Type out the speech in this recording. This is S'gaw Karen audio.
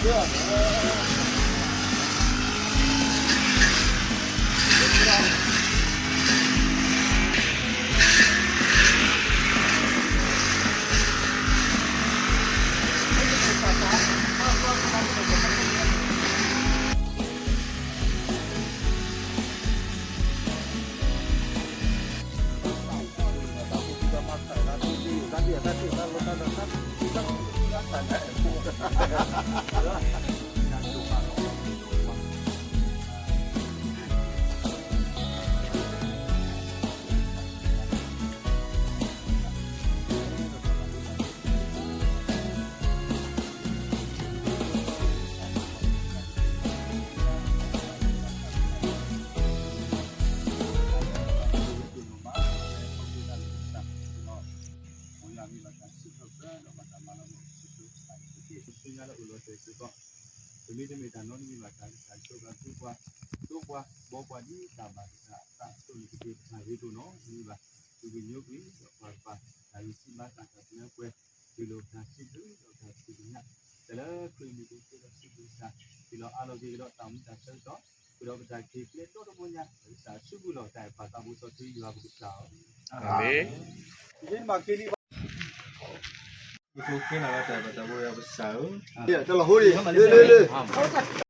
ပမ့ၢ်တမ့ၢ်တၢ်နီတမံၤဘၣ် တၢ်ကစၢ်ဆိၣ်ဂ့ၤပှၤ ဒိပှၤဘီပှၤဒ်တၢ်ဘၣ်ကစၢ်အသးအသိးန့ၣ်တက့ၢ်. ပတၢ်ရ့ဒိၣ်နီတမံၤဘၣ် ပကညိကွံာ်ဒီးပှၤကပၤ တၢ်ဂံၢ်စၢ်ဘါစၢ်တၢ်ပညိကွဲ တုၤလီၤပတၢ်စံးဘျုးဒီးတၢ်စူၢ်က့ၤနာ် တၢ်လၢခရံာ်မ့ၢ်ပကစၢ်ဒီးစံးဘျုးကစၢ် တုၤလီၤအါလီၤက့ၤကဒီးတၢ်မူတၢ်ဆၢကတီၢ် ဃုာ်ဒီးပတၢ်က့ၤကျဲဒီတဘိညါ ကစၢ်အစုပူၤလီၤ တၢ်အဲၣ်ပၢ်သးဘိစီဆှံယွၤပကစၢ်ဧၢ အၤမ့ၣ်. ပဃ့နၤလၢတၢ်အဲၣ်ပၢ်သးဘိယွၤပကစၢ်ဧၢ တၢ်လီၤဟိလံ လ့လ့လ့